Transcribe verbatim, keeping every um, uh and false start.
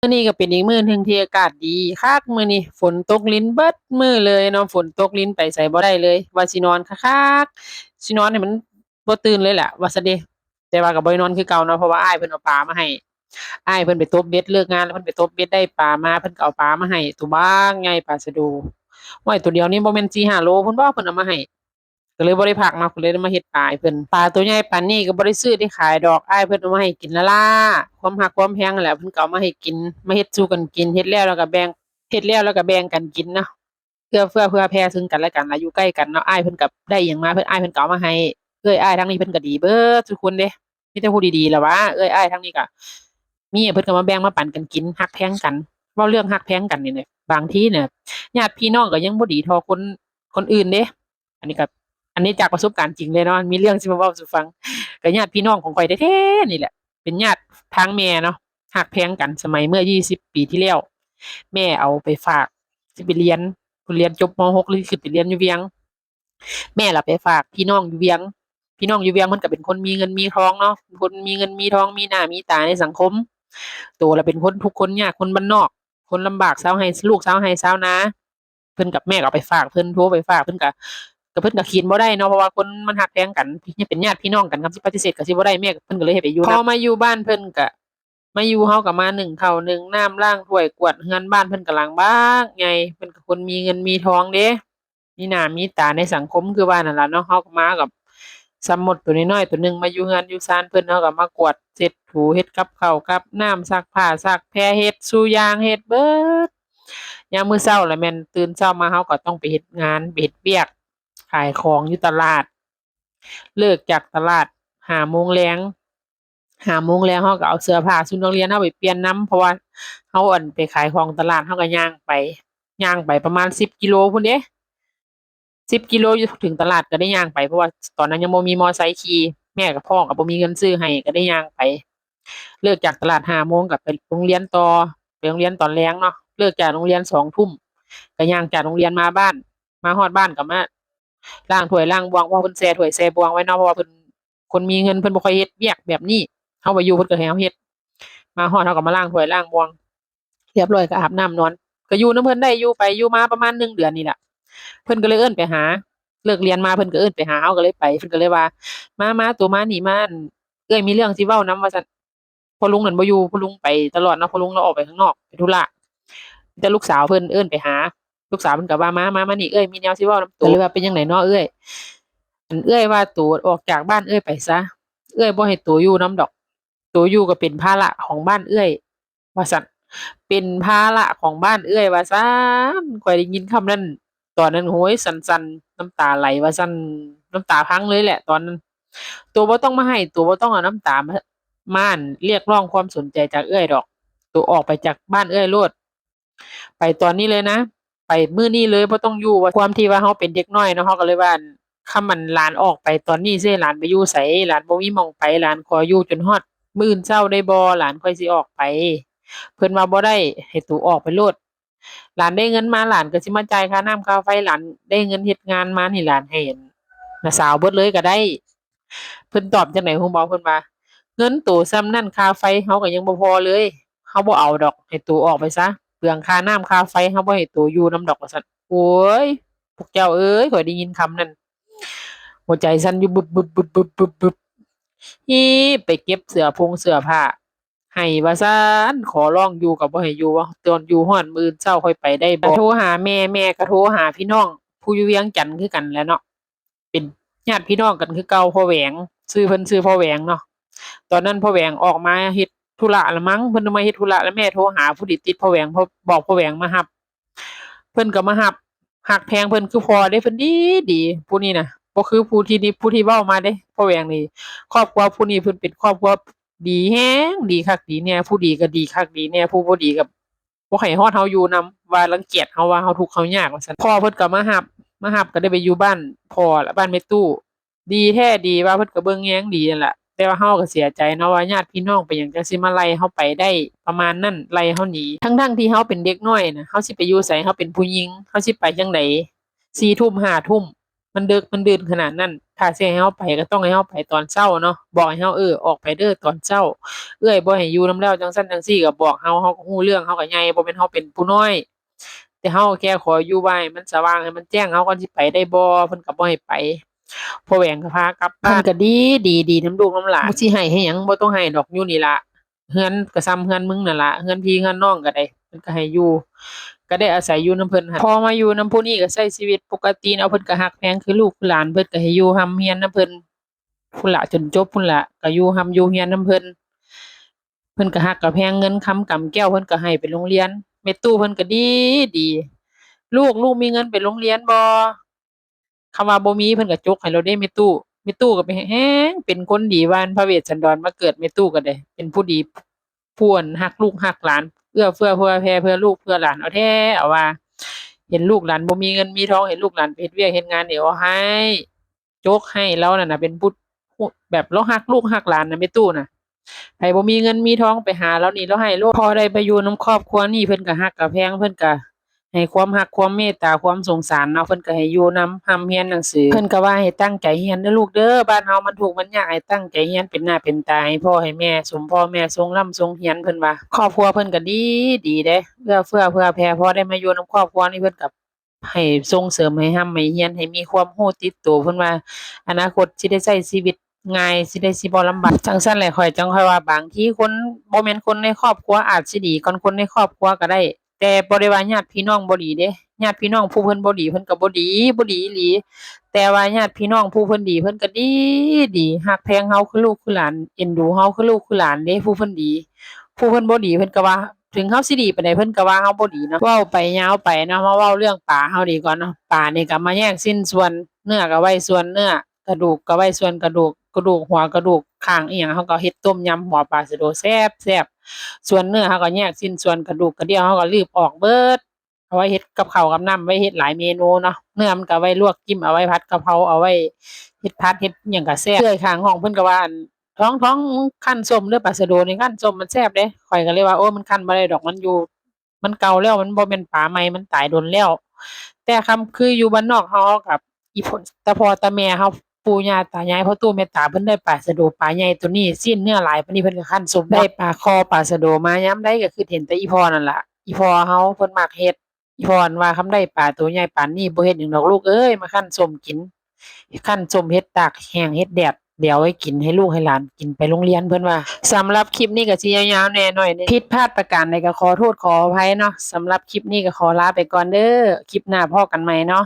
อันนี้ก็เป็นอีกมื้อหนึ่งที่อากาศดีคัก มื้อนี้ฝนตกรินเบิดมื้อเลยเนาะ ฝนตกรินไปไสบ่ได้เลย ว่าสินอนคักๆ สินอนให้มันบ่ตื่นเลยล่ะ ว่าซะเด้ แต่ว่าก็บ่ได้นอนคือเก่าเนาะ เพราะว่าอ้ายเพิ่นเอาปลามาให้ อ้ายเพิ่นไปตบเบ็ด เลิกงานแล้วเพิ่นไปตบเบ็ดได้ปลามา เพิ่นก็เอาปลามาให้ ตัวบักใหญ่ ปลาสะโด โอ้ย ตัวเดียวนี่บ่แม่นสี่ห้าโลพุ้นบ่ เพิ่นเอามาให้ ก็เลยบ่ได้พักเนาะ ก็เลยได้มาเฮ็ดปลาให้เพิ่น ปลาตัวใหญ่ปานนี้ก็บ่ได้ซื้อได้ขายดอก อ้ายเพิ่นเอามาให้กินล้าๆ ความฮักความแพงนั่นแหละ เพิ่นก็เอามาให้กิน มาเฮ็ดสู่กันกิน เฮ็ดแล้วแล้วก็แบ่ง เฮ็ดแล้วแล้วก็แบ่งกันกินเนาะ เอื้อเฟื้อเผื่อแผ่ซึ่งกันและกัน อายุใกล้กันเนาะ อ้ายเพิ่นก็ได้อิหยังมา เพิ่น อ้ายเพิ่นก็เอามาให้ เอื้อยอ้ายทางนี้เพิ่นก็ดีเบิดทุกคนเด้ มีแต่ผู้ดีๆ ล่ะวะ เอื้อยอ้ายทางนี้ก็ มีหยังเพิ่นก็มาแบ่งมาปันกันกิน ฮักแพงกัน เว้าเรื่องฮักแพงกันนี่แหละ บางทีเนี่ย ญาติพี่น้องก็ยังบ่ดีเท่าคน คนอื่นเด้ อันนี้ก็ อันนี้จากประสบการณ์จริงเลยเนาะ มีเรื่องสิมาเว้าสู่ฟัง ก็ญาติพี่น้องของข้อยแท้ๆ นี่แหละ เป็นญาติทางแม่เนาะ ฮักแพงกัน สมัยเมื่อยี่สิบปีที่แล้ว แม่เอาไปฝาก สิไปเรียน เพิ่นเรียนจบ ม.หก เลยขึ้นไปเรียนอยู่เวียง แม่ละไปฝากพี่น้องอยู่เวียง พี่น้องอยู่เวียงเพิ่นก็เป็นคนมีเงินมีทองเนาะ คนมีเงินมีทอง มีหน้ามีตาในสังคม โตละเป็นคนทุกข์คนยาก คนบ้านนอก คนลำบาก ชาวไร่ ลูกชาวไร่ชาวนา เพิ่นกับแม่ก็เอาไปฝากเพิ่น โทรไปฝากเพิ่นก็ ก็เพิ่นก็เข็นบ่ได้เนาะ เพราะว่าคนมันฮักแพงกัน เป็นญาติพี่น้องกัน คันสิปฏิเสธก็สิบ่ได้ แม่ เพิ่นก็เลยให้ไปอยู่นำ พอมาอยู่บ้านเพิ่นก็ มาอยู่ เฮาก็มานึ่งข้าวนึ่งน้ำ ล้างถ้วย กวาดเฮือน บ้านเพิ่นก็หลังบักใหญ่ เพิ่นก็คนมีเงินมีทองเด้ มีหน้ามีตาในสังคมคือว่านั่นล่ะเนาะ เฮาก็มากับสมมติตัวน้อยๆ ตัวหนึ่ง มาอยู่เฮือนอยู่ซานเพิ่น เฮาก็มากวาดเช็ดถู เฮ็ดกับข้าวกับน้ำ ซักผ้าซักแพร เฮ็ดสู่อย่าง เฮ็ดเบิด ยามมื้อเช้าละแม่นตื่นเช้ามา เฮาก็ต้องไปเฮ็ดงาน ไปเฮ็ดเวียก ขายของอยู่ตลาด เลิกจากตลาดห้าโมงแลง ห้าโมงแลง เฮาก็เอาเสื้อผ้าชุดนักเรียนเฮาไปเปลี่ยนนำ เพราะว่าเฮา อั่น ไปขายของตลาด เฮาก็ย่างไป ย่างไปประมาณสิบกิโลพุ้นเด้ สิบกิโล อยู่ถึงตลาดก็ได้ย่างไป เพราะว่าตอนนั้นยังบ่มีมอไซค์ขี่ แม่กับพ่อก็บ่มีเงินซื้อให้ ก็ได้ย่างไป เลิกจากตลาดห้าโมงก็ไปโรงเรียนต่อ ไปโรงเรียนตอนแลงเนาะ เลิกจากโรงเรียนสองทุ่ม ก็ย่างจากโรงเรียนมาบ้าน มาฮอดบ้านก็มาล้างถ้วยล้างบ่วง เพราะเพิ่นแช่ถ้วยแช่บ่วงไว้เนาะ เพราะว่าเพิ่น คนมีเงินเพิ่นบ่ค่อยเฮ็ดเวียกแบบนี้ เฮาไปอยู่เพิ่นก็ให้เฮาเฮ็ด มาฮอดเฮาก็มาล้างถ้วยล้างบ่วง เรียบร้อยก็อาบน้ำนอน ก็อยู่นำเพิ่นได้ อยู่ไปอยู่มาประมาณหนึ่งเดือนนี่ล่ะ เพิ่นก็เลยเอิ้นไปหา เลิกเรียนมาเพิ่นก็เอิ้นไปหา เฮาก็เลยไป เพิ่นก็เลยว่า มา มา โตมานี่ มา เอื้อยมีเรื่องสิเว้านำ ว่าซั่น พ่อลุงนั่นบ่อยู่ พ่อลุงไปตลอดเนาะ พ่อลุงลาวออกไปข้างนอก ไปธุระ แต่ลูกสาวเพิ่นเอิ้นไปหา ลูกสาวเพิ่นก็ว่า มา มา มานี่ เอื้อยมีแนวสิเว้านำโต ก็เลยว่า เป็นจั่งใด๋น้อเอื้อย อันเอื้อยว่าโตออกจากบ้านเอื้อยไปซะ เอื้อยบ่ให้โตอยู่นำดอก โตอยู่ก็เป็นภาระของบ้านเอื้อย ว่าซั่น เป็นภาระของบ้านเอื้อย ว่าซั่น ข้อยได้ยินคำนั้น ตอนนั้น โฮ้ย สั่นๆ น้ำตาไหล ว่าซั่น น้ำตาพังเลยแหละตอนนั้น โตบ่ต้องมาไห้ โตบ่ต้องเอาน้ำตามา มาเรียกร้องความสนใจจากเอื้อยดอก โตออกไปจากบ้านเอื้อยโลด ไปตอนนี้เลยนะ ไปมื้อนี้เลย บ่ต้องอยู่ ว่า ความที่ว่าเฮาเป็นเด็กน้อยเนาะ เฮาก็เลยว่า คันหลานออกไปตอนนี้ สิให้หลานไปอยู่ไส หลานบ่มีหม่องไป หลานขออยู่จนฮอดมื้ออื่นเช้าได้บ่ หลานค่อยสิออกไป เพิ่นว่าบ่ได้ ให้โตออกไปโลด หลานได้เงินมา หลานก็สิมาจ่ายค่าน้ำค่าไฟ หลานได้เงินเฮ็ดงานมานี่ หลานให้น้าสาวเบิดเลยก็ได้ เพิ่นตอบจั่งใด๋ฮู้บ่ เพิ่นว่า เงินโตส่ำนั้น ค่าไฟเฮาก็ยังบ่พอเลย เฮาบ่เอาดอก ให้โตออกไปซะ เปลืองค่าน้ำค่าไฟ เฮาบ่ให้โตอยู่นำดอก ว่าซั่น โอ๊ย พวกเจ้าเอ้ย ข้อยได้ยินคำนั้น หัวใจสั่นอยู่บึบๆ ฮีบไปเก็บเสื้อผงเสื้อผ้า ให้ว่าซั่น ขอร้องอยู่ก็บ่ให้อยู่ ว่าตอนอยู่ฮอดมื้ออื่นเช้าค่อยไปได้บ่ ก็โทรหาแม่ แม่ก็โทรหาพี่น้องผู้อยู่เวียงจันทน์คือกันแหละเนาะ เป็นญาติพี่น้องกันคือเก่า พ่อแหวง ชื่อเพิ่นชื่อพ่อแหวงเนาะ ตอนนั้นพ่อแหวงออกมาเฮ็ดธุระละมั้ง เพิ่นมาเฮ็ดธุระแล้วแม่โทรหา พอดีติดพ่อแหวง พอบอกพ่อแหวงมารับ เพิ่นก็มารับ ฮักแพงเพิ่นคือพ่อเด้ เพิ่นดีดี ผู้นี้น่ะ บ่คือผู้ที่นี่ ผู้ที่เว้ามาเด้ พ่อแหวงนี่ ครอบครัวผู้นี้เพิ่นเป็นครอบครัวดีแฮง ดีคักดีแน่ ผู้ดีก็ดีคักดีแน่ ผู้บ่ดีก็บ่ให้ฮอดเฮาอยู่นำ ว่ารังเกียจเฮา ว่าเฮาทุกข์เฮายาก ว่าซั่น พ่อเพิ่นก็มารับ มารับก็ได้ไปอยู่บ้านพ่อละ บ้านแม่ตู้ ดีแท้ดีว่าเพิ่นก็เบิ่งแยงดีนั่นล่ะ แต่ว่าเฮาก็เสียใจเนาะว่าญาติพี่น้องเป็นหยังจั่งสิมาไล่เฮาไปได้ประมาณนั้น ไล่เฮาหนี ทั้งๆที่เฮาเป็นเด็กน้อยน่ะ เฮาสิไปอยู่ไส เฮาเป็นผู้หญิง เฮาสิไปจั่งใด๋ สี่ทุ่ม ห้าทุ่ม มันดึกมันดื่นขนาดนั้น ถ้าสิให้เฮาไปก็ต้องให้เฮาไปตอนเช้าเนาะ บอกให้เฮา เออ ออกไปเด้อตอนเช้า เอื้อยบ่ให้อยู่นำแล้ว จั่งซั้นจั่งซี้ ก็บอกเฮา เฮาก็ฮู้เรื่อง เฮาก็ใหญ่ บ่แม่นเฮาเป็นผู้น้อย แต่เฮาแค่ขออยู่ว่าให้มันสว่าง ให้มันแจ้ง เฮาก่อนสิไปได้บ่ เพิ่นก็บ่ให้ไป พ่อแหวงก็พากลับบ้าน เพิ่นก็ดี ดี ดีนำลูกนำหลาน สิให้ให้หยัง บ่ต้องให้ดอก อยู่นี่ล่ะ เฮือนก็ส่ำเฮือนมึงนั่นล่ะ เฮือนพี่เฮือนน้องก็ได้ เพิ่นก็ให้อยู่ ก็ได้อาศัยอยู่นำเพิ่นหั่น พอมาอยู่นำผู้นี้ก็ใช้ชีวิตปกติเนาะ เพิ่นก็ฮักแพงคือลูกคือหลาน เพิ่นก็ให้อยู่ร่ำเรียนนำเพิ่น พุ้นล่ะ จนจบพุ้นล่ะ ก็อยู่ร่ำอยู่เรียนนำเพิ่น เพิ่นก็ฮักก็แพง เงินคำกำแก้วเพิ่นก็ให้ไปโรงเรียน แม่ตู้เพิ่นก็ดีดี ลูก ลูกมีเงินไปโรงเรียนบ่ คำว่าบ่มีเพิ่นก็จกให้โลดเด้ แม่ตู้ แม่ตู้ก็ไปแฮงเป็นคนดี ว่าอันพระเวสสันดรมาเกิด แม่ตู้ก็ได้เป็นผู้ดี ผู้อันฮักลูกฮักหลาน เอื้อเฟื้อเผื่อแผ่เพื่อลูกเพื่อหลานเอาแท้ เอาว่า เห็นลูกหลานบ่มีเงินมีทอง เห็นลูกหลานไปเฮ็ดเวียกเฮ็ดงานนี่ เอาให้ จกให้ ลาวนั่นน่ะเป็นผู้ ผู้ แบบลาวฮักลูกฮักหลานน่ะ แม่ตู้น่ะ ไผบ่มีเงินมีทองไปหาลาวนี่ ลาวให้โลด พอได้ไปอยู่นำครอบครัวนี่ เพิ่นก็ฮักก็แพง เพิ่นก็ให้ความฮักความเมตตาความสงสารเนาะ เพิ่นก็ให้อยู่นำ ร่ำเรียนหนังสือ เพิ่นก็ว่าให้ตั้งใจเรียนเด้อลูกเด้อ บ้านเฮามันทุกข์มันยาก ให้ตั้งใจเรียนเป็นหน้าเป็นตาให้พ่อให้แม่ สมพ่อแม่ทรงร่ำทรงเรียน เพิ่นว่า ครอบครัวเพิ่นก็ดีดีเด้ เอื้อเฟื้อเผื่อแผ่ พอได้มาอยู่นำครอบครัวนี่ เพิ่นก็ ให้ส่งเสริมให้ร่ำให้เรียน ให้มีความรู้ติดโต เพิ่นว่าอนาคตสิได้ใช้ชีวิตง่าย สิได้สิบ่ลำบาก จั่งซั้นแหละ ข้อยจั่งค่อยว่า บางทีคน บ่แม่นคนในครอบครัวอาจสิดีก่อนคนในครอบครัวก็ได้ แต่บ่ได้ว่าญาติพี่น้องบ่ดีเด้ ญาติพี่น้องผู้เพิ่นบ่ดี เพิ่นก็บ่ดี บ่ดีอีหลี แต่ว่าญาติพี่น้องผู้เพิ่นดี เพิ่นก็ดีดี ฮักแพงเฮาคือลูกคือหลาน เอ็นดูเฮาคือลูกคือหลานเด้ ผู้เพิ่นดี ผู้เพิ่นบ่ดี เพิ่นก็ว่า ถึงเฮาสิดีปานใด เพิ่นก็ว่าเฮาบ่ดีเนาะ เว้าไปยาวไปเนาะ มาเว้าเรื่องปลาเฮาดีกว่าเนาะ ปลานี่ก็มาแยกชิ้นส่วน เนื้อก็ไว้ส่วนเนื้อ กระดูกก็ไว้ส่วนกระดูก กระดูกหัว กระดูกข้างอิหยัง เฮาก็เฮ็ดต้มยำหัวปลาสะโดแซ่บๆ ส่วนเนื้อเฮาก็แยกชิ้นส่วน กระดูกกระเดี่ยวเฮาก็ลืบออกเบิด เอาไว้เฮ็ดกับข้าวกับน้ำ ไว้เฮ็ดหลายเมนูเนาะ เนื้อมันก็เอาไว้ลวกจิ้ม เอาไว้ผัดกะเพรา เอาไว้เฮ็ดผัดเฮ็ดหยังก็แซ่บ เอื้อยข้างห้องเพิ่นก็ว่า อัน ทอง ทอง คั้นส้มเด้อ ปลาสะโดนี่คั้นส้มมันแซ่บเด้ ข้อยก็เลยว่า โอ้ มันคั้นบ่ได้ดอก มันอยู่ มันเก่าแล้ว มันบ่แม่นปลาใหม่ มันตายโดนแล้ว แต่คำคืออยู่บ้านนอกเฮากับอีพ่อ ตาพ่อตาแม่เฮา ปู่ย่าตายาย พ่อตู้แม่ตา เพิ่นได้ปลาสะโดปลาใหญ่ตัวนี้ ชิ้นเนื้อหลายปานนี้ เพิ่นก็คั้นส้ม ได้ปลาข่อปลาสะโดมา ยามใดก็คิดเห็นแต่อีพ่อนั่นล่ะ อีพ่อเฮาเพิ่นมักเฮ็ด อีพ่อว่า คำได้ปลาตัวใหญ่ปานนี้ บ่เฮ็ดหยังดอกลูกเอ้ย มาคั้นส้มกิน คั้นส้มเฮ็ดตากแห้งเฮ็ดแดด เดี๋ยวไว้กินให้ลูกให้หลานกินไปโรงเรียน เพิ่นว่า สำหรับคลิปนี้ก็สิยาวๆแหน่หน่อยหนึ่ง ผิดพลาดประการใดก็ขอโทษขออภัยเนาะ สำหรับคลิปนี้ก็ขอลาไปก่อนเด้อ คลิปหน้าพ้อกันใหม่เนาะ